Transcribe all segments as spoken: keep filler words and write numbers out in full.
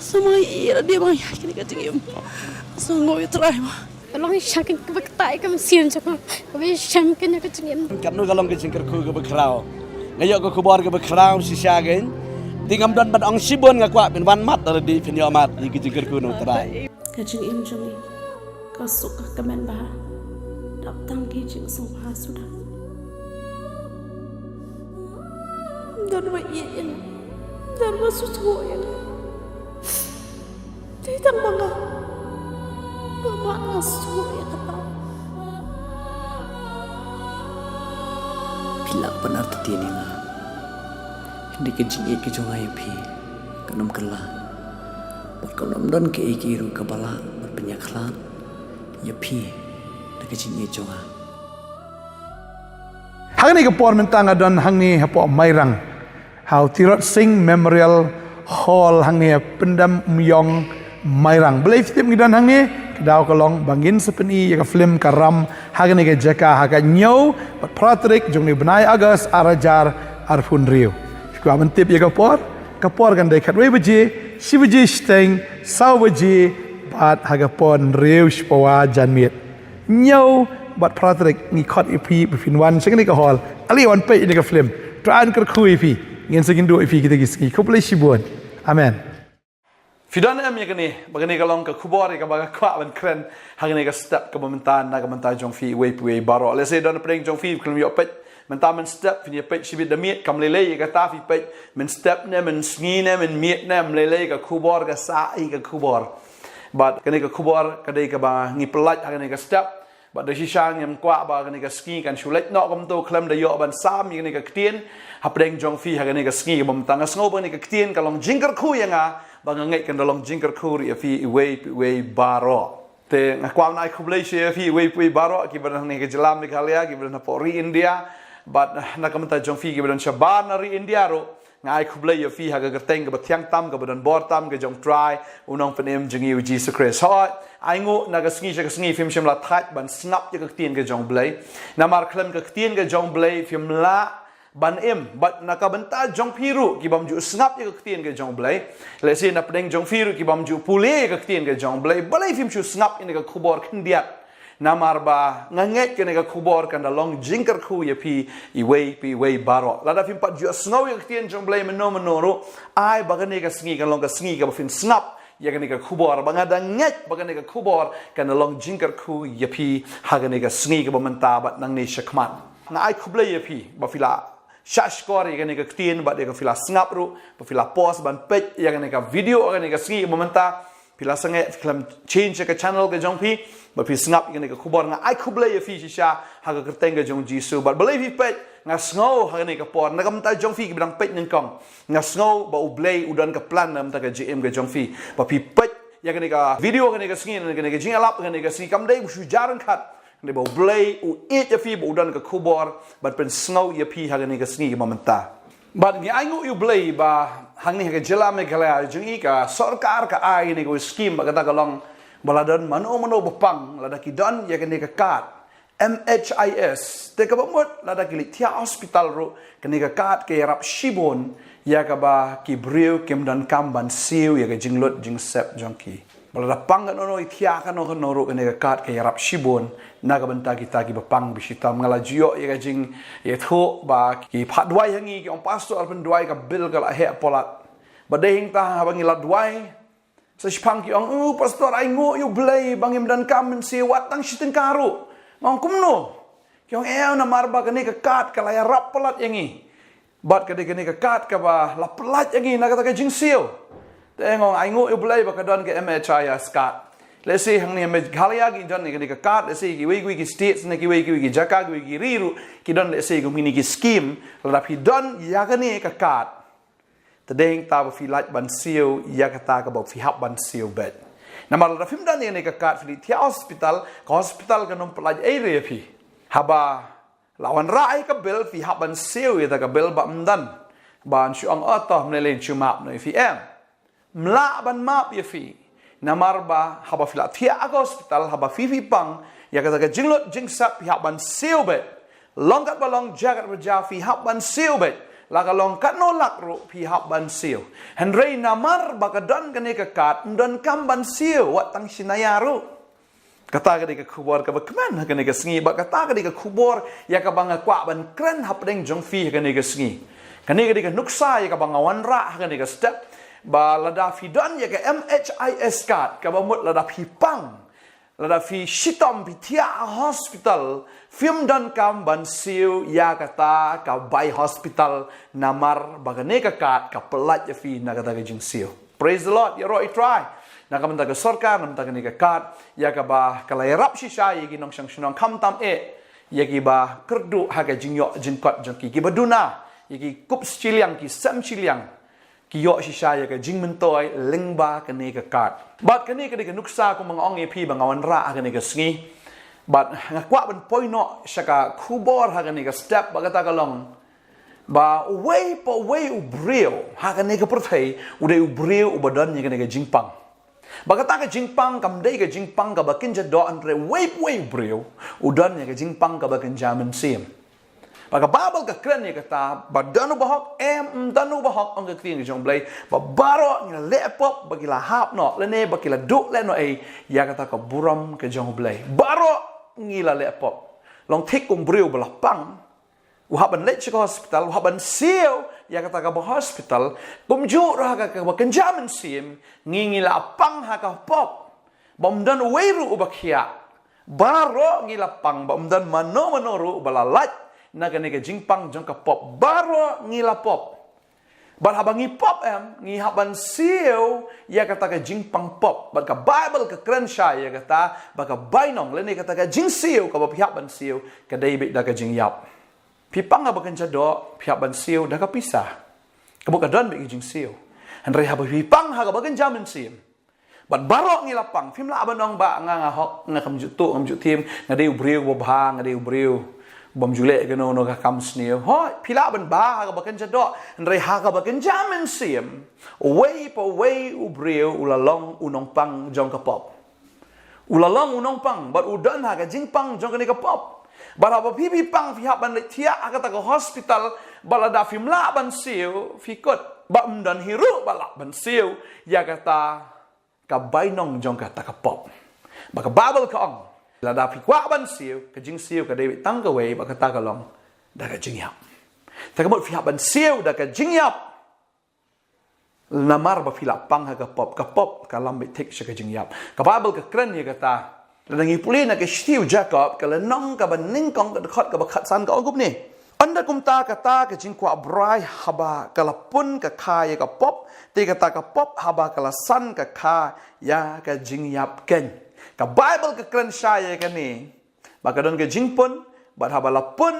Sa ma ïa la dei ma ïa kane ka jingim. Sa ngoi Trai ma. Ka long sha kane ka ba ktai ka mynsiem jong nga. Ka ba shem kane ka jingim. Katno ka long ka jingkyrkhu ka ba khraw. Nga ïoh ka khubor ka ba khraw shisha kein. Te ngam don ban ong shibun, nga kwah phin wan mat lada dei phin ïoh mat ïa ka jingkyrkhu na u Trai. Ka jingim jong ngi ka suk ka kmen bha. Dap tang ki jingsngewbha suda. Don ba ïeit ïa nga. Don ba sngewsih ïa nga. Te tang ba nga, ba ma nga sngewsih ïa kata. Phi lah ban artatien ïa nga. Hynrei ka jingïeit ka jong nga ïa phi kan ym kylla. Bad kan ym don kaei kaei ruh kaba lah ban pynïakhlad ïa phi na ka jingïeit jong nga. Hangne ka por mynta nga don hangne hapoh Mairang. Ha u Tirot Sing Memorial Hall hangne ha Pyndam Umïong Mairang. Balei phi tip ngi don hangne? Ka daw ka long ba ngin sa pyni ïa ka film Ka Ram ha kane ka jaka ha ka hynñiew bad phra tarik jong une u bnai August ar hajar arphew hynriew. Phi kwah ban tip ïa ka por? Ka por kan dei khatwei baje, shi baje shiteng, saw baje bad ha ka por hynriew shi pawa janmiet. Hynñiew bad phra tarik ngi khot ïa phi ba phin wan sha kane ka hall. Ale wan peit ïa ka film. Trai un kyrkhu ïa phi. Ngin sa ïakynduh ïa phi kita ki sngi. Khublei shibun. Amen. Phi don em ïa kane, ba kane ka long ka khubor ïa kaba nga kwah ban kren ha kane ka step kaba mynta na ka bynta jong phi iwei pa iwei baroh. Lehse don pdeng jong phi khlem ïoh peit mynta mynstep, phin ïa peit shibit da miet, kam lei lei ïa kata, phi peit mynstep ne mynsngi ne mynmiet ne ym lei lei, ka khubor ka sah hi ka khubor. Bad kane ka khubor ka dei kaba ngi pyllait ha kane ka step. Bad da shisha ngim kwah ba kane ka sngi kan shu leit noh kumto khlem da ïoh ban sam ïa kane ka ktien hapdeng jong phi ha kane ka sngi kaba mynta. Nga sngew ba kane ka ktien ka long jingkyrkhu ïa nga, ba nga ngeit kan da long jingkyrkhu ruh ïa phi iwei pa iwei baroh. Te nga kwah ban ai khublei sha ïa phi iwei pa iwei baroh kiba don hangne ha ka jylla Meghalaya, kiba don hapoh ri India, bad na ka bynta jong phi kiba don shabar na ri India ruh. Nga ai khublei ïa phi ha ka kyrteng kaba thiang tam, kaba don bor tam, ka jong u Trai, u Nongpynim jong ngi u Jisu Khrist. Hooid, ainguh na ka sngi sha ka sngi phim shym la thait ban sngap ïa ka ktien ka jong u Blei. Namar khlem ka ktien ka jong u Blei phim lah ban im, bad na ka bynta jong phi ruh kibym ju sngap ïa ka ktien ka jong u Blei. Lehse na pdeng jong phi ruh kibym ju pule ïa ka ktien ka jong u Blei, balei phim shu sngap ïa kane ka khubor khyndiat? Namar ba nga ngeit kane ka khubor kan da long jingkyrkhu ïa phi iwei pa iwei baroh. Lada phim pat ju sngew ïa ka ktien jong u Blei mynno mynno ruh, ai ba kane ka sngi kan long ka sngi kaba phin sngap ïa kane ka khubor, ba nga da ngeit ba kane ka khubor kan da long jingkyrkhu ïa phi ha kane ka sngi kaba mynta bad nangne shakhmat. Nga ai khublei ïa phi ba phi la shah shkor ïa kane ka ktien bad ïa ka phi la sngap ruh, ba phi la pause ban peit ïa kane ka video ha kane ka sngi kaba mynta. Phi la sangeh, phi khlem change ïa ka channel ka jong phi, ba phi sngap ïa kane ka khubor. Nga ai khublei ïa phi shisha ha ka kyrteng ka jong u Jisu. Bad balei phi peit, nga sngew ha kane ka por na ka bynta jong phi kiba dang peit nyngkong. Nga sngew ba u Blei u don ka plan na ka bynta ka jingim ka jong phi. Ba phi peit ïa kane ka video ha kane ka sngi, na kane ka jingïalap ha kane ka sngi, kam dei ba shu jar ryngkat. Hynrei ba u Blei u ïeit ïa phi, ba u don ka khubor ban pynsngew ïa phi ha kane ka sngi kaba mynta. Bad ngi ainguh ïa u Blei ba hangne ha ka jylla Meghalaya jong ngi, ka sorkar ka ai ïa kane ka skim, ba kata ka long ba la don mano mano ba pang, lada ki don ïa kane ka kad M H I S, te kaba mut lada ki leit thiah hospital ruh, kane ka kad ka ïarap shibun ïa kaba ki briew kim donkam ban siew ïa ka jinglut jingsep jong ki. Ba lada pang kano kano, i thiah kano kano ruh, kane ka kad ka ïarap shibun na ka bynta kita kiba pang ba shitom. Nga la ju ïoh ïa ka jingïathuh ba ki phah duwai ha ngi, ki ong, "Pastor, pynduwai, ka bill ka la heh palat." Bad dei hangta haba ngi la duwai, sa shiphang ki ong, "Oh, Pastor, ainguh ïa u Blei ba ngim donkam ban siew wat tang shi tyngka ruh." Nga ong, "Kumno?" Ki ong, "Eh, namar ba kane ka kad ka la ïarap palat ïa ngi. Bad ka dei kane ka kad kaba la pyllait ïa ngi na kata ka jingsiew." Te nga ong, "Ainguh ïa u Blei ba ka don ka M H I S kad." Lehse hangne ha Meghalaya ki don ïa kane ka kad, lehse kiwei kiwei ki states ne kiwei kiwei ki jaka, kiwei ki ri ruh ki don, lehse kum kine ki skim, lada phi don ïa kane ka kad, te dei hangta ba phi lah ban siew ïa kata kaba phi hap ban siew beit. Namar lada phim don ïa kane ka kad, phi leit thiah hospital, ka hospital kan ym pyllait ei ruh ïa phi. Haba la wanrah ïa ka bill, phi hap ban siew ïa kata ka bill, ba ym don ban shu ong, "Oh, to, ym lei lei, shu map noh ïa phi." Em, ym lah ban map ïa phi. Namar ba haba phi la thiah ha ka hospital, haba phi phi pang ïa kata ka jinglut jingsep, phi hap ban siew beit. Long katba long, jia katba jia, phi hap ban siew beit. La ka long katno lak ruh phi hap ban siew. Hynrei namar ba ka don kane ka kad, ym donkam ban siew wat tang shi naia ruh. Kata ka dei ka khubor kaba kmen ha kane ka sngi, bad kata ka dei ka khubor ïa kaba nga kwah ban kren hapdeng jong phi ha kane ka sngi. Kane ka dei ka nuksa ïa kaba nga wanrah ha kane ka step, ba lada phi don ïa ka M H I S card, kaba mut lada phi pang, lada phi shitom, phi thiah ha hospital, phim donkam ban siew ïa kata ka bai hospital, namar ba kane ka kad ka pyllait ïa phi na kata ka jingsiew. Praise the Lord, ïaroh ïa U Trai. Na ka bynta ka sorkar, na ka bynta kane ka kad, ïa kaba ka la ïarap shisha ïa ki nongshong shnong, khamtam eh ïa kiba kyrduh ha ka jingïoh jingkot jong ki, kiba duna ïa ki kup shiliang, ki sem shiliang, ki ïoh shisha ïa ka jingmyntoi lyngba kane ka kad. Bad kane ka dei ka nuksa kumba nga ong ïa phi ba nga wanrah ha kane ka sngi. Bad nga kwah ban poi noh sha ka khubor ha kane ka step, ba kata ka long ba uwei pa uwei u briew ha kane ka pyrthei u dei u briew uba don ïa kane ka jingpang. Ba kata ka jingpang kam dei ka jingpang kaba kynja doh, hynrei uwei pa uwei u briew u don ïa ka jingpang kaba kynja mynsiem. Ba ka Baibl ka kren ïa kata, ba don uba hok, em, ym don uba hok, ong ka ktien ka jong U Blei, ba baroh ngi la leh pop, ba ki la hap noh, lane ba ki la duh lehnohei ïa kata ka burom ka jong U Blei. Baroh ngi la leh pop. Long thik kum u briew ba la pang, u hap ban leit sha ka hospital, u hap ban siew ïa kata kaba hospital, kumjuh ruh ha ka kaba kynja mynsiem, ngi ngi la pang ha ka pop. Ba ym don uwei ruh uba khiah. Baroh ngi la pang, ba ym don mano mano ruh ba la lait na kane ka jingpang jong ka pop. Baroh ngi la pop. Bad haba ngi pop em, ngi hap ban siew ïa kata ka jingpang pop. Bad ka Baibl ka kren shai ïa kata, ba ka bainong lane kata ka jingsiew kaba phi hap ban siew, ka dei beit da ka jingïap. Phi pang ha kaba kynja doh, phi hap ban siew da ka pisa. Ka mut ka don beit ka jingsiew. Hynrei haba phi pang ha kaba kynja mynsiem, bad baroh ngi la pang, phim lah ban ong ba nga nga hok, nga kam ju tuh, ngam ju thiem, nga dei u briew uba bha, nga dei u briew bym ju leh kano kano ka kam sniew. Hooid, phi lah ban bha ha kaba kynja doh, hynrei ha kaba kynja mynsiem, uwei pa uwei u briew u la long u nongpang jong ka pop. U la long u nongpang, bad u don ha ka jingpang jong kane ka pop. Bad haba phi phi pang, phi hap ban leit thiah ha kata ka hospital, bad lada phim lah ban siew, phi kut, ba ym don hi ruh ba lah ban siew ïa kata ka bainong jong kata ka pop. Ba ka Baibl ka ong, lada phi kwah ban siew, ka jingsiew ka dei beit tang kawei, ba kata ka long da ka jingïap. Te ka mut phi hap ban siew da ka jingïap. Namar ba phi la pang ha ka pop, ka pop ka lam beit thik sha ka jingïap. Ka Baibl ka kren ïa kata. Lada ngi pule na ka shithi u Jakob, ka lynnong kaba nyngkong, ka dkhot kaba khatsan, ka ong kumne: Ynda kumta kata ka jingkwah brai haba ka la pun ka kha ïa ka pop, te kata ka pop haba ka la san ka kha ïa ka jingïap keiñ. Ka Baibl ka kren shai ïa kane, ba ka don ka jingpun, bad haba la pun,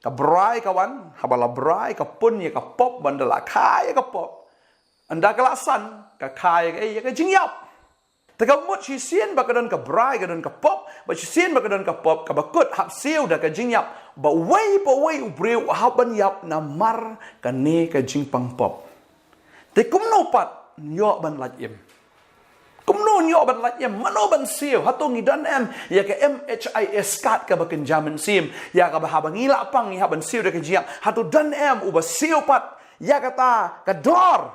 ka brai ka wan, haba la brai, ka pun ïa ka pop, bad ynda la kha ïa ka pop, ynda ka la san, ka kha ïa ka, ïa ka jingïap. Te ka mut shisien ba ka don ka brai, ka don ka pop, bad shisien ba ka don ka pop, kaba kut hap siew da ka jingïap. Ba uwei pa uwei u briew u hap ban ïap namar kane ka jingpang pop. Te kumno pat ngi ïoh ban lait im? Kumno ngi ïoh ban lait im? Mano ban siew? Hato ngi don em ïa ka M H I S card kaba kynja mynsiem, ïa kaba haba ngi la pang ngi hap ban siew da ka jingïap? Hato don em uba siew pat ïa kata ka dor?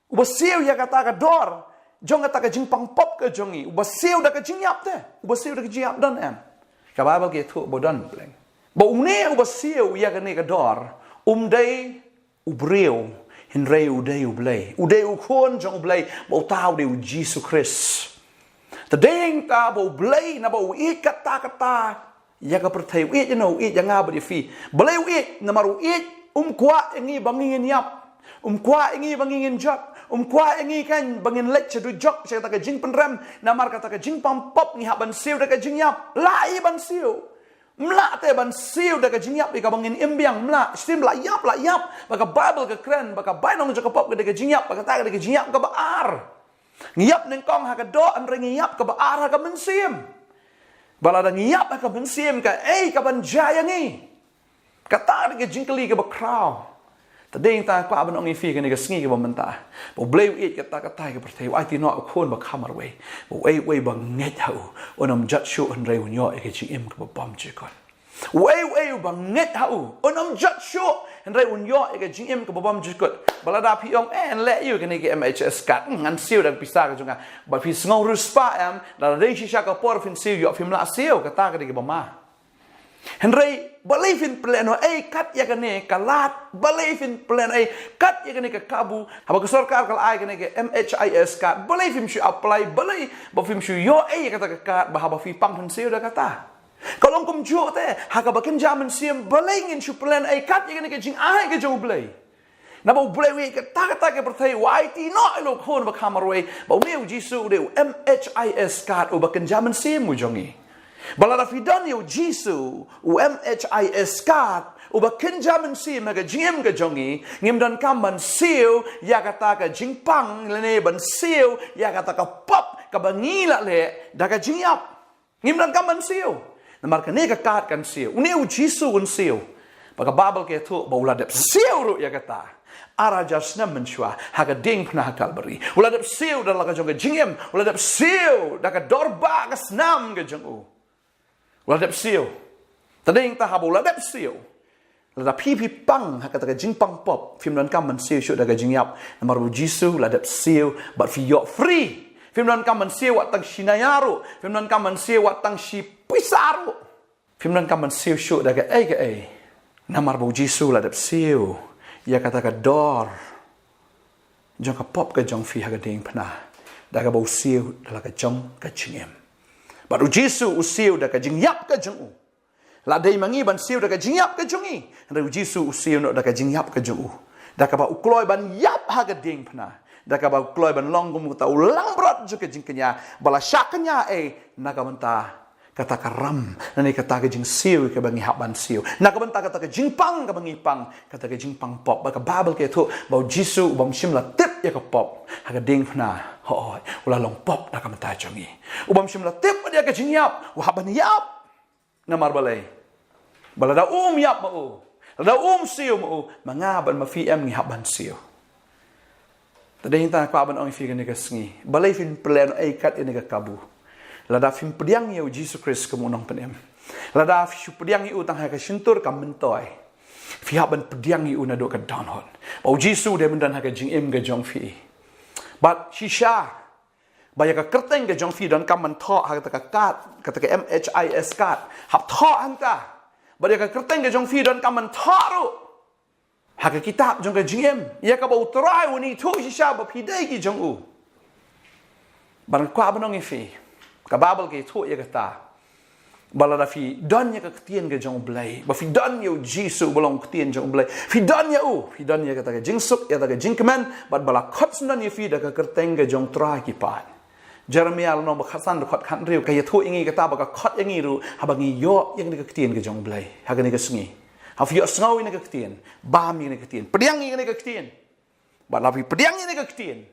Uba siew ïa kata ka dor jong kata ka jingpang pop ka jong ngi, uba siew da ka jingïap te, uba siew da ka jingïap, don em? Ka Baibl ka ïathuh ba don, pleng. Ba une uba siew ïa kane ka dor um dei u briew, hynrei u dei U Blei. U dei u Khun jong U Blei, ba uta u dei U Jisu Khrist. Te dei hangta ba U Blei, naba u ïeit katta katta ïa ka pyrthei, u ïeit ïano? U ïeit ïa nga bad ïa phi. Balei u ïeit? Namar u ïeit um kwah ïa ngi ba ngin ïap. Um kwah ïa ngi ba ngin jot. Um kwah ïa ngi kan ba ngin leit sha dujok, sha kata ka jingpynrem. Namar kata ka jingpang pop ngi hap ban siew da ka jingïap. Lah ïa ban siew. Ym lah te ban siew da ka jingïap ïa kaba ngin im biang, ym lah. Shim, lah ïap, lah ïap. Ba ka Baibl ka kren ba ka bainong jong ka pop ka dei ka jingïap, ba kata ka dei ka jingïap kaba ar. Ngi ïap nyngkong ha ka doh, hynrei ngi ïap kaba ar ha ka mynsiem. Ba lada ngi ïap ha ka mynsiem, kaei kaban jia ïa ngi? Kata ka dei ka jingkylli kaba khraw. Te dei hangta nga kwah ban ong ïa phi kane ka sngi kaba mynta, ba U Blei u ïeit katta katta ïa ka pyrthei, u aiti noh u Khun ba kha marwei, ba uei uei ba ngeit ha u un ym jot shuh, hynrei un ïoh ïa ka jingim kaba bymjukut. Uei uei uba ngeit ha u un ym jot shuh, Hynrei un ïoh ïa ka jingim kaba bymjukut. Ba lada phi ong, eh, ngan leh ïa kane ka M H I S card, hmm, ngan siew da ka pisa ka jong nga. Ba phi sngew riewspah em, lada dei shisha ka por phin siew, ïoh phim lah siew, kata ka dei kaba ma. Hynrei balei phin pynlehnohei kat ïa kane ka lad, balei phin pynlehnohei kat ïa kane ka kabu, haba ka sorkar ka la ai kane ka M H I S card, balei phim shu apply, balei ba phim shu ïoh ei ïa kata ka card, ba haba phi pang phin siew da kata. Ka long kumjuh te, ha kaba kynja mynsiem, balei ngin shu pynlehnohei kat ïa kane ka jingai ka jong U Blei. Naba U Blei u ïeit ïa kata kata ka pyrthei, u aiti noh ïa u Khun ba kham marwei, ba une U Jisu u dei u M H I S card, uba kynja mynsiem u jong ngi. Ba lada phi don ïa U Jisu, u M H I S card, uba kynja mynsiem ha ka jingim ka jong ngi, ngim donkam ban siew ïa kata ka jingpang, lane ban siew ïa kata ka pop kaba ngi la leh da ka jingïap. Ngim donkam ban siew. Namar kane ka card kan siew. Une U Jisu un siew. Ba ka Baibl ka ïathuh ba u la dep siew ruh ïa kata. Ar hajar snem mynshuwa, ha ka diengphna ha Kalbari. U la dep siew da la ka jong ka jingim. U la dep siew da ka dorbar ka snam ka jong u. U la dep siew. Te dei nangta haba u la dep siew, lada phi phi pang ha kata ka jingpang pop, phim donkam ban siew shuh da ka jingïap. Namar U Jisu u la dep siew, bad phi ïoh free. Phim donkam ban siew wat tang shi naya ruh, phim donkam ban siew wat tang shi pisa ruh. Phim donkam ban siew shuh da kaei kaei. Namar ba U Jisu u la dep siew ïa kata ka dor jong ka pop ka jong phi ha ka diengphna. Da kaba u siew da la ka jong ka jingim. Bad U Jisu u siew da ka jingïap ka jong u. La dei ma ngi ban siew da ka jingïap ka jong ngi. Hynrei U Jisu u siew noh da ka jingïap ka jong u. Da kaba u kloi ban ïap ha ka diengphna. Da kaba u kloi ban long kum uta u langbrot jong ka jingkñia. Ba la shah kñia ei na ka bynta kata ka ram. Lane kata ka jingsiew kaba ngi hap ban siew. Na ka bynta kata ka jingpang kaba ngi pang. Kata ka jingpang pop. Ba ka Baibl ka ïathuh ba U Jisu u bym shym la tip ïa ka pop. Ha ka diengphna. Hooid. U la long pop na ka bynta jong ngi. U bym shym la tip ïa ka jingïap. U hap ban ïap. Namar balei? Ba lada um ïap ma u, lada um siew ma u, ma nga bad ma phi em ngi hap ban siew. Te dei nangta nga kwah ban ong ïa phi kane ka sngi. Balei phin pynlehnohei kat ïa kane ka kabu? Lada phim pdiang ïa U Jisu Khrist kum u nongpynim. Lada phi shu pdiang ïa u tang ha ka shyntur kam myntoi. Phi hap ban pdiang ïa u naduh ka dohnud. Ba U Jisu u dei ban don ha ka jingim ka jong phi. Bad shisha. Ba ïa ka kyrteng ka jong phi donkam ban thoh ha kata ka card, kata ka M H I S card. Hap thoh hangta. Ba ïa ka kyrteng ka jong phi donkam ban thoh ruh ha ka kitab jong ka jingim. Ïa kaba U Trai un ïathuh shisha ba phi dei ki jong u. Bad nga kwah ban ong ïa phi, ka Baibl ka ïathuh ïa kata. Ba lada phi don ïa ka ktien ka jong U Blei, ba phi don ïa U Jisu ba long ktien jong U Blei, phi don ïa u, phi don ïa kata ka jingsuk, ïa kata ka jingkmen, bad ba la khot syndon ïa phi da ka kyrteng ka jong U Trai ki paid. Jeremiah lynnong ba khatsan dkhot khathynriew ka ïathuh ïa ngi kata ba ka khot ïa ngi ruh haba ngi ïoh ïa kane ka ktien ka jong U Blei ha kane ka sngi. Haba phi ïohsngew ïa kane ka ktien, bam ïa kane ka ktien, pdiang ïa kane ka ktien. Bad lada phi pdiang ïa kane ka ktien,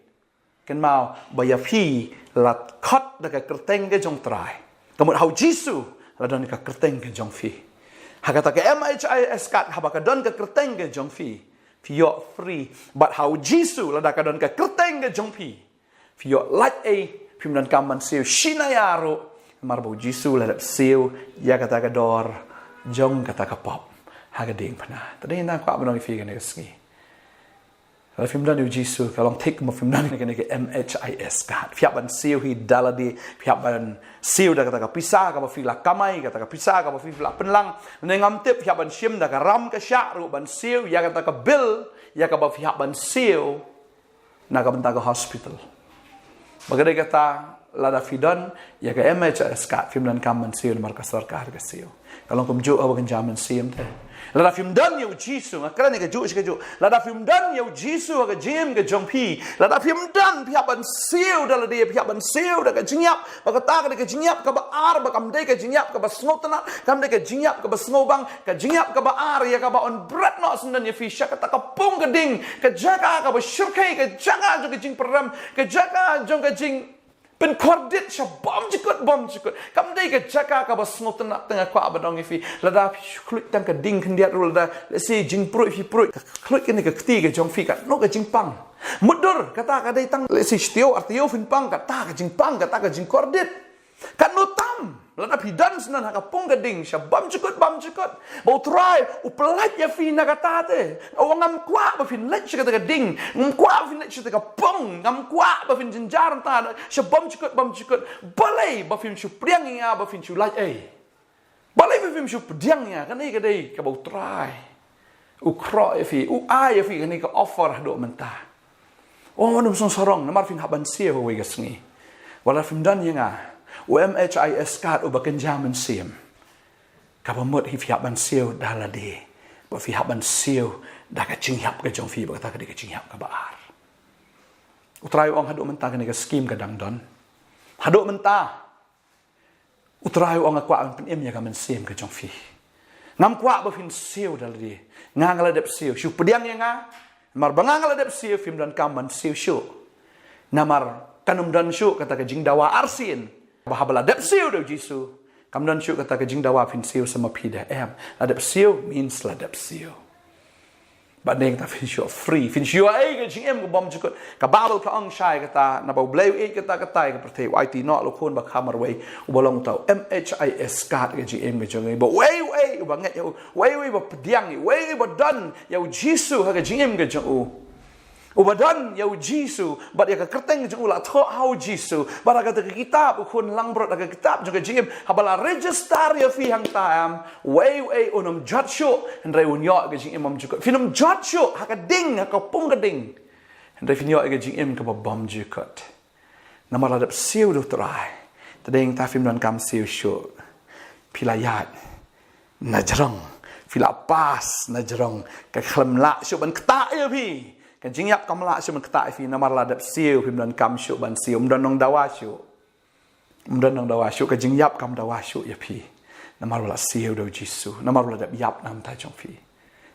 kynmaw ba ïa phi la khot da ka kyrteng ka jong U Trai. Ka mut ha U Jisu la don ka kyrteng ka jong phi. Ha kata ka M H I S card haba ka don ka kyrteng ka jong phi, phi ïoh free. Bad ha U Jisu lada ka don ka kyrteng ka jong phi, phi ïoh lait ei, phim donkam ban siew shi naya ruh. Namar ba U Jisu la dep siew ïa kata ka dor jong kata ka pop ha ka diengphna. Te dei nangta nga kwah ban ong ïa phi kane ka sngi. Lada phim don ïa U Jisu, ka long thik kumba phim don ïa kane ka M H I S card. Phi hap ban siew hi da lade, phi hap ban siew da kata ka pisa kaba phi la kamai, kata ka pisa kaba phi la pynlang. Lane ngam tip, phi hap ban shim da ka ram ka shah ruh ban siew ïa kata ka bill ïa kaba phi hap ban siew na ka bynta ka hospital. Ba ka dei kata, lada phi don ïa ka M H I S card, phim donkam ban siew namar ka sorkar ka siew. Ka long kumjuh haba kynja mynsiem te. Lada phim don ïa U Jisu, nga kren ïa kajuh shi kajuh. Lada phim don ïa U Jisu ha ka jingim ka jong phi, lada phim don, phi hap ban siew da lade, phi hap ban siew da ka jingïap. Ba kata ka dei ka jingïap kaba ar, ba kam dei ka jingïap kaba sngewtynnat, kam dei ka jingïap kaba sngewbang, ka jingïap kaba ar ïa kaba un bret noh syndon ïa phi sha kata ka pung ka ding, ka jaka kaba shyrkhei, ka jaka jong ka jingpyrem, ka jaka jong ka jing pynkhordit sha bymjukut bymjukut. Kam dei ka jaka kaba sngewtynnat te nga kwah ban ong ïa phi. Lada phi shu khluit tang ka ding khyndiat ruh, lada lehse jingpruid phi pruid, ka khluit kane ka kti ka jong phi, katno ka jingpang. Mutdur, kata ka dei tang lehse shi taïew ar taïew phin pang, kata ka jingpang, kata ka jingkhordit. Katno tam. Lada phi don syndon ha ka pung ka ding sha bymjukut bymjukut, ba U Trai u pyllait ïa phi na kata te. Nga ong ngam kwah ba phin leit sha kata ka ding, ngam kwah ba phin leit sha kata ka pung, ngam kwah ba phin jynjar hangta sha bymjukut bymjukut. Balei ba phim shu pdiang ïa nga, ba phin shu lait ei? Balei ba phim shu pdiang ïa nga? Kane ka dei kaba U Trai u khroh ïa phi, u ai ïa phi kane ka offer haduh mynta. O, ym sngewsarong namar phin hap ban siew ha kawei ka sngi. Wat la phim don ïa nga u M H I S card uba kynja mynsiem, kaba mut hi phi hap ban siew da lade, ba phi hap ban siew da ka jingïap ka jong phi, ba kata ka dei ka jingïap kaba ar. U Trai u ong haduh mynta kane ka skim ka dang don. Haduh mynta U Trai u ong nga kwah ban pynim ïa ka mynsiem ka jong phi. Ngam kwah ba phin siew da lade. Nga nga la dep siew, shu pdiang ïa nga. Namar ba nga nga la dep siew, phim donkam ban siew shuh. Namar kan ym don shuh kata ka jingdawa arsien, ba haba la dep siew da U Jisu, kam don shuh kata ka jingdawa phin siew sa ma phi da em. La dep siew means la dep siew. Bad nangta phin shu free, phin shu ïoh ei ka jingim ka bymjukut. Ka Baibl ka ong shai kata, naba U Blei u ïeit kata kata ïa ka pyrthei, u aiti noh u Khun bakha marwei, uba long uta u M H I S card ka jingim ka jong ngi, ba uei uei uba ngeit ïa u, uei uei uba pdiang ïa u, uei uei uba don ïa U Jisu ha ka jingim ka jong u, uba don ïa U Jisu bad ïa ka kyrteng ka jong u, la thoh ha U Jisu bad ha kata ka kitab U Khun Langbrot, ha ka kitab jong ka jingim, haba la register ïa phi hangta em, uei uei un ym jot shuh, hynrei un ïoh ka jingim bymjukut. Phin ym jot shuh ha ka ding, ha ka pung ka ding, hynrei phin ïoh ka jingim kaba bymjukut. Namar la dep siew da U Trai. Te dei nangta phim donkam siew shuh. Phi la ïaid na jrong, phi la pass na jrong. Ka khlem lah shuh ban ktah ïa phi, ka jingïap kam lah shuh ban ktah ïa phi. Namar la dep siew, phim donkam shuh ban siew, ym don nongdawa shuh. Ym don nongdawa shuh, ka jingïap kam dawa shuh ïa phi. Namar ba la siew da U Jisu, namar ba la dep ïap na ka bynta jong phi.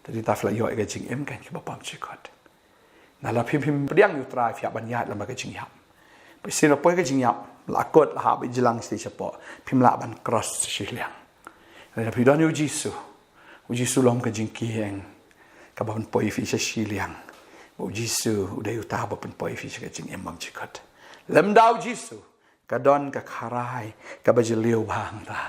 Te dei nangta phi la ïoh ïa ka jingim kaba bymjukut. Na la phim, phim pdiang ïa U Trai, phi hap ban ïaid lem bad ka jingïap. Ba shisien ba poi ka jingïap, la kut, la hap ba jlang shisha shapoh, phim lah ban cross shiliang. Lada phi don ïa U Jisu, U Jisu long ka jingkieng kaba pynpoi phi sha shiliang. Ba U Jisu u dei uta ba pynpoi phi sha ka jingim bymjukut. Lymda U Jisu ka don ka kharai kaba jylliew bha hangta.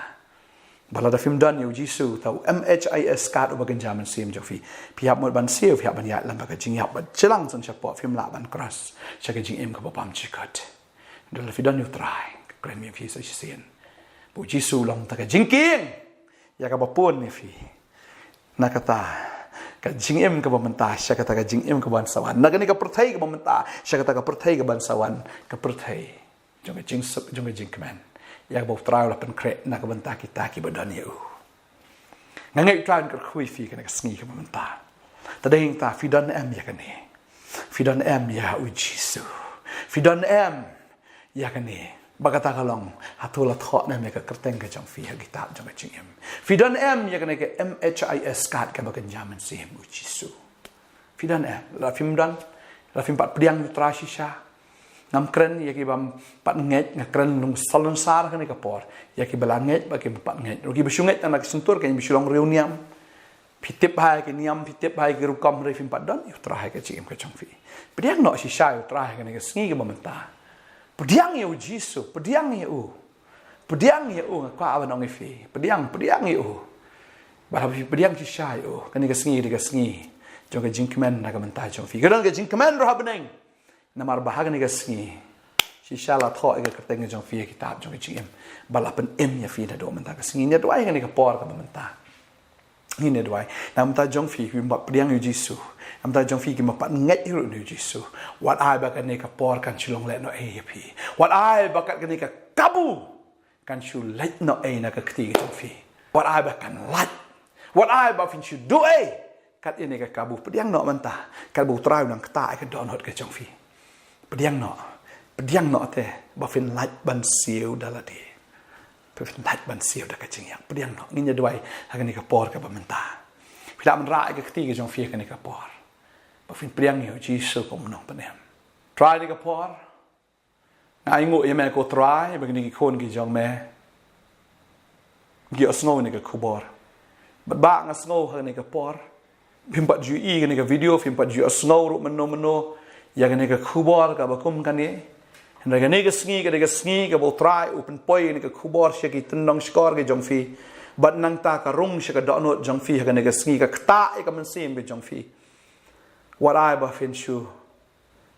Ba lada phim don ïa U Jisu, uta u M H I S card uba kynja mynsiem jong phi, phi hap mut ban siew, phi hap ban ïaid lem bad ka jingïap, bad jlang shisha shapoh, phim lah ban cross sha ka jingim kaba bymjukut. Hynrei lada phi don ïa U Trai, nga kren ïa phi sa shisien, ba U Jisu u long uta ka jingkieng ïa kaba bun ïa phi. Na kata ka jingim kaba mynta sha kata ka jingim kaban sa wan, na kane ka pyrthei kaba mynta sha kata ka pyrthei kaban sa wan, ka pyrthei jong ka jingsuk, jong ka jingkmen, ïa kaba U Trai u la pynkhreh na ka bynta kita kiba don ïa u. Nga ngeit U Trai un kyrkhu ïa phi kane ka sngi kaba mynta. Te dei nangta, phi don em ïa kane? Phi don em ïa U Jisu? Phi don em ïa kane? Ba kata ka long, hato la thoh ne em ïa ka kyrteng ka jong phi ha ka kitab jong ka jingim? Phi don em ïa kane ka M H I S card kaba kynja mynsiem U Jisu? Phi don em? Lada phim don, lada phim pat pdiang ïa U Trai shisha, ngam kren ïa ki bym pat ngeit, nga kren lyngba u Salonsar kane ka por. Ïa kiba la ngeit bad kiba pat ngeit, ruh kiba shu ngeit tang na ki shyntur, kiba shu long riewniam. Phi tip bha ïa ki niam, phi tip bha ïa ki rukom, hynrei phim pat don ïa U Trai ha ka jingim ka jong phi. Pdiang noh shisha ïa U Trai ha kane ka sngi kaba mynta. Pdiang ïa U Jisu, pdiang ïa u. Pdiang ïa u, nga kwah ban ong ïa phi. Pdiang, pdiang ïa u. Bad haba phi pdiang shisha ïa u, kane ka sngi ka dei ka sngi jong ka jingkmen na ka bynta jong phi. Ka don ka jingkmen ruh ha bneng. Namar ba ha kane ka sngi shisha la thoh ïa ka kyrteng ka jong phi ha ka kitab jong ka jingim, ba la pynim ïa phi naduh mynta ka sngi. Ngin ïa duwai ha kane ka por kaba mynta. Ngin ïa duwai. Na ka bynta jong phi kiba ym pat pdiang ïa U Jisu, na ka bynta jong phi kiba ym pat ngeit ruh ïa U Jisu, wat ai ba kane ka por kan shu long lehnohei ïa phi. Wat ai ba kat kane ka kabu kan shu leit noh ei na ka kti ka jong phi. Wat ai ba kan lait. Wat ai ba phin shu duh ei kat ïa kane ka kabu. Pdiang noh mynta, kat ba U Trai u nang ktah ïa ka dohnud ka jong phi. Pdiang noh. Pdiang noh te ba phin lait ban siew da lade. Phin lait ban siew da ka jingïap. Pdiang noh. Ngin ïa duwai ha kane ka por kaba mynta. Phi lah ban rah ïa ka kti ka jong phi ha kane ka por, ba phin pdiang ïa U Jisu kum U Nongpynim. Trai, ha kane ka por nga ainguh ïa me ko Trai ba kine ki khun ki jong me ki ïohsngew ïa kane ka khubor. Bad ba nga sngew ha kane ka por, phim pat ju ïohi ïa kane ka video, phim pat ju ïohsngew ruh mynno mynno ïa kane ka khubor kaba kum kane. Hynrei kane ka sngi ka dei ka sngi kaba U Trai u pynpoi kane ka khubor sha ki tyndong shkor ki jong phi. Bad nangta ka rung sha ka dohnud jong phi ha kane ka sngi, ka ktah ïa ka mynsiem ki jong phi. Wat ai ba phin shu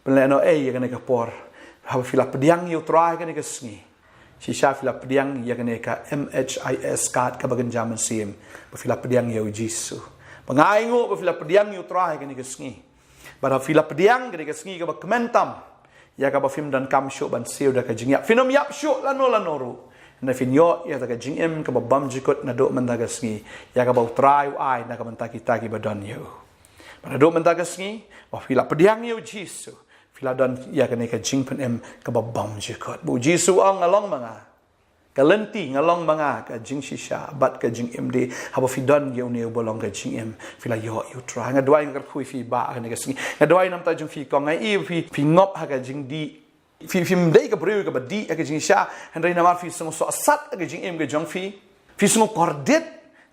pynlehnohei ïa kane ka por. Haba phi la pdiang ïa U Trai kane ka sngi, shisha phi la pdiang ïa kane ka M H I S card kaba kynja mynsiem, ba phi la pdiang ïa U Jisu. Ba nga ainguh ba phi la pdiang ïa U Trai kane ka sngi. Bad haba phi la pdiang kane ka sngi kaba kmen tam, ïa kaba phim donkam shuh ban siew da ka jingïap, phin ym ïap shuh lano lano ruh. Hynrei phin ïoh ïa ka jingim kaba bymjukut naduh mynta ka sngi, ïa kaba U Trai u ai na ka bynta kita kiba don ïa u. Bad naduh mynta ka sngi, ba phi la pdiang ïa U Jisu, phi la don ïa kane ka jingpynim kaba bymjukut. Ba U Jisu u ong, nga long ma nga ka lynti, nga long ma nga ka jingshisha bad ka jingim de. Haba phi don ïa une uba long ka jingim, phi la ïoh ïa U Trai. Nga duwai, nga kyrkhu ïa phi Bah ha kane ka sngi. Nga duwai namar jong phi kong, nga ïohi phi, phi ngop ha ka jingdih. Phi, phim dei ka briew kaba dih ha ka jingshisha, hynrei namar phi sngew sohsat ha ka jingim ka jong phi, phi sngew kordit.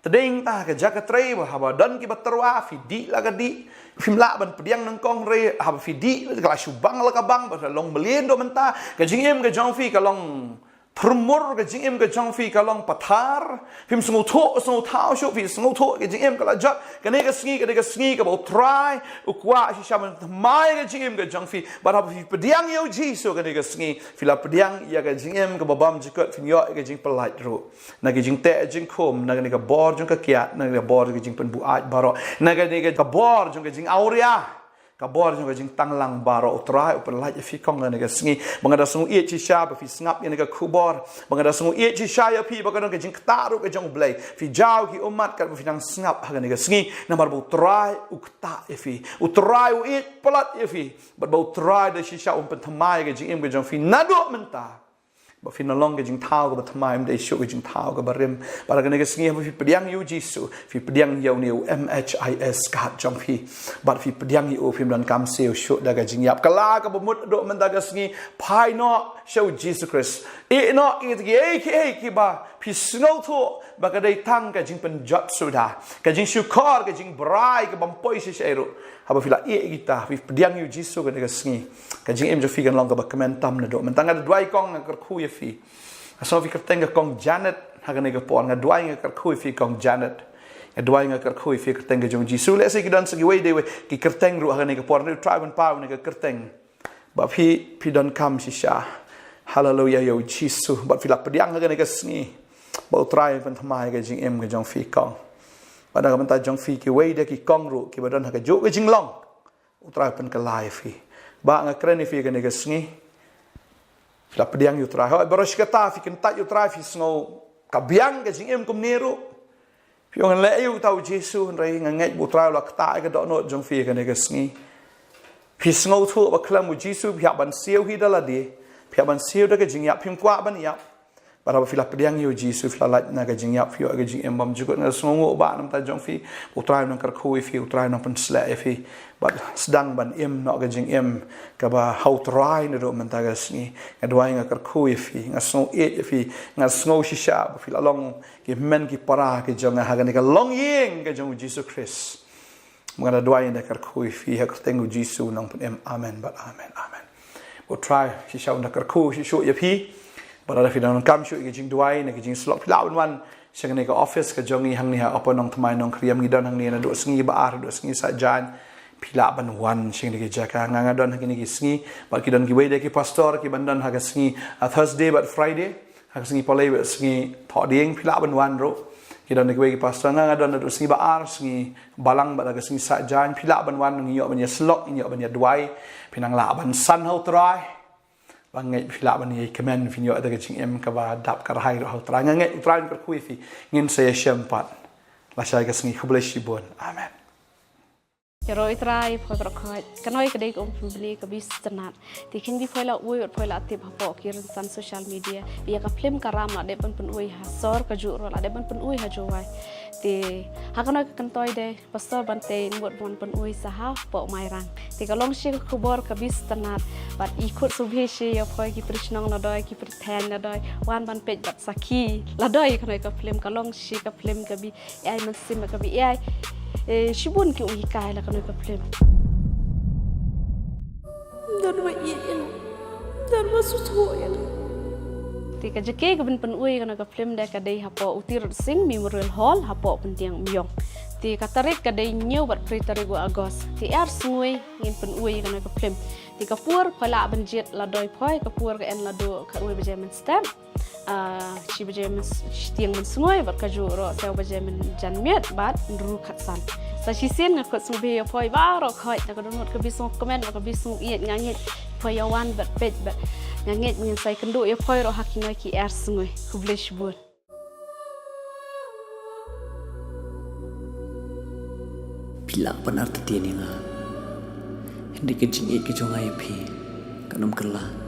Te dei nangta ka jaka trei ba haba don kiba tyrwa phi dih la ka dih. Phim lah ban pdiang nyngkong, hynrei haba phi dih ka la shu bang la ka bang, ba ka long mlien duh mynta. Ka jingim ka jong phi ka long pyrmur, ka jingim ka jong phi ka long pathar. Phim sngewthuh sngewthaw shuh, phi sngewthuh ka jingim ka la jot. Kane ka sngi ka dei ka sngi kaba U Trai u kwah shisha ban thymmai ka jingim ka jong phi. Bad haba phi pdiang ïa U Jisu kane ka sngi, phi la pdiang ïa ka jingim kaba bymjukut, phin ïoh ïa ka jingpyllait ruh na ki jingteh jingkhum, na kane ka bor jong ka kiad, na kane ka bor jong ka jingpynbuaid baroh, na kane ka bor jong ka jingawria, ka bor jong ka jingtanglang baroh. U Trai u pynlait ïa phi kong ha kane ka sngi. Ba nga da sngew ïeit shisha ba phi sngap ïa kane ka khubor. Ba nga da sngew ïeit shisha ïa phi ba ka don ka jingktah ruh ka jong U Blei. Phi jaw ki ummat katba phi nang sngap ha kane ka sngi, namar ba U Trai u ktah ïa phi. U Trai u ïeit palat ïa phi. Bad ba U Trai da shisha un pynthymmai ka jingim ka jong phi naduh mynta. Ba phin long ka jingthaw kaba thymmai, ym dei shuh ka jingthaw kaba rim. Bad ha kane ka sngi haba phi pdiang ïa U Jisu, phi pdiang ïa une u M H I S card jong phi. Bad phi pdiang ïa u, phim donkam siew shuh da ka jingïap. Kylla kaba mut duh mynta ka sngi, phai noh sha U Jisu Khrist. Ïeh noh ïa kiei kiei kiba phi sngewthuh ba ka dei tang ka jingpynjot suda, ka jingshukor, ka jingbrai kaba ym poi shisha ruh. Haba phi la ïeh ïa kita, phi pdiang ïa U Jisu kane ka sngi, ka jingim jong phi kan long kaba kmen tam naduh mynta. Nga duwai kong, nga kyrkhu ïa phi. Nga sngew phi kyrteng ka kong Janet ha kane ka por. Nga duwai, nga kyrkhu ïa phi kong Janet. Nga duwai, nga kyrkhu ïa phi kyrteng ka jong U Jisu. Lehse ki don sa kiwei de wei ki kyrteng ruh ha kane ka por. Nga duwai U Trai ban paw ïa kane ka kyrteng. Ba phi, phi donkam shisha. Haleluia ïa U Jisu. Bad phi la pdiang ha kane ka sngi ba U Trai un pynthymmai ka jingim ka jong phi kong. Bad na ka bynta jong phi kiwei de ki kong ruh kiba don ha kajuh ka jinglong, U Trai un pynkylla ïa phi. Bah, nga kren ïa phi ha kane ka sngi. Phi la pdiang ïa U Trai. Hooid, baroh shi katta phi kyntait ïa U Trai, phi sngew ka biang ka jingim kumne ruh. Phi ong, ngan leh aïu uta U Jisu, hynrei nga ngeit ba U Trai u la ktah ïa ka dohnud jong phi ha kane ka sngi. Phi sngewthuh ba khlem U Jisu phi hap ban siew hi da lade. Phi hap ban siew da ka jingïap, phim kwah ban ïap. Bad haba phi la pdiang ïa U Jisu, phi la lait na ka jingïap, phi ïoh ka jingim bymjukut. Nga sngewnguh Bah namar jong phi. U Trai un nang kyrkhu ïa phi, U Trai un nang pynsleh ïa phi. Bad sdang ban im noh ka jingim kaba ha U Trai naduh mynta ka sngi. Nga duwai, nga kyrkhu ïa phi, nga sngew ïeit ïa phi, nga sngew shisha ba phi la long ki hynmen ki para ki jong nga ha kane ka longïing ka jong U Jisu Khrist. Ba nga da duwai, da kyrkhu ïa phi ha ka kyrteng U Jisu u nongpynim. Amen bad amen, amen. Ba U Trai shisha un da kyrkhu shisha ïa phi. Bad lada phi donkam shuh ïa ka jingduwai ne ka jingsyllok, phi lah ban wan sha kane ka office ka jong ngi hangne ha Upper Nongthymmai Nongkhriem. Ngi don hangne naduh sngi Ba-ar haduh sngi Saitjaiñ. Phi lah ban wan sha kane ka jaka. Nga, nga don ha kine ki sngi. Bad ki don kiwei de ki pastor kiban don ha ka sngi, ah, Thursday bad Friday. Ha ka sngi Palei bad sngi Thohdieng, phi lah ban wan ruh. Ki don kiwei ki pastor, nga, nga don naduh sngi Ba-ar, sngi Balang bad ha ka sngi Saitjaiñ. Phi lah ban wan, ngin ïoh ban ïasyllok, ngin ïoh ban ïaduwai. Phin nang lah ban san ha U Trai. Ba nga ngeit phi lah ban ïai kmen, phin ïoh da ka jingim kaba dap kyrhai ruh ha U Trai. Nga ngeit U Trai un kyrkhu ïa phi. Ngin sa ïashem pat lashai ka sngi. Khublei shibun. Amen. Ïaroh ïa U Trai, poi baroh khoit. Ka noi ka dei ka umphniang ka bishar. Te khyndiat poi la uwei, wat poi la tip hapoh ki rynsan social media. Ïa ka film Ka Ram la dep ban pynwai ha sor, kajuh ruh la dep ban pynwai ha Jowai. Te ha ka noi ka kynthoi de, Pastor Bantei, mut ban pynwai sa hapoh Mairang. Te ka long shi ka khubor ka bishar. Bad i khut sngewbha shi ïa poi ki prishnong la doi, ki pyrthen la doi. Wan ban peit bad sakhi la doi ïa ka noi ka film, ka long shi ka film kaba ai mynsiem, kaba ai, eh, shibun ki umhikai la ka noi ka film. Don wa i in. Te ka jaka ka ban pynui kane ka film de ka dei hapoh U Tirot Sing Memorial Hall hapoh Pyntiang Umyong. Te ka tarik ka dei hynñiew bad phra tarik u August. Te ar sngewbha ngin pynui kane ka film. Te ka por phi lah ban jied la doi poi, ka por ka en naduh khatwei baje mynstep. Ah, shi baje myn, shiteng mynsngi bad kajuh ruh saw baje mynjanmiet bad hynriew khatsan. Sa shisien nga khot sngewbha ïa poi baroh khoit, na ka dohnud ka bisong comment, na ka bisong ïeit, nga ngeit poi ïa wan bad peit bad nga ngeit ngin sa ïakynduh ïa poi ruh ha kine ki ar sngewbha. Khublei shibun. Phi lah ban artatien ïa nga, hynrei ka jingïeit ka jong nga ïa phi kan ym kylla.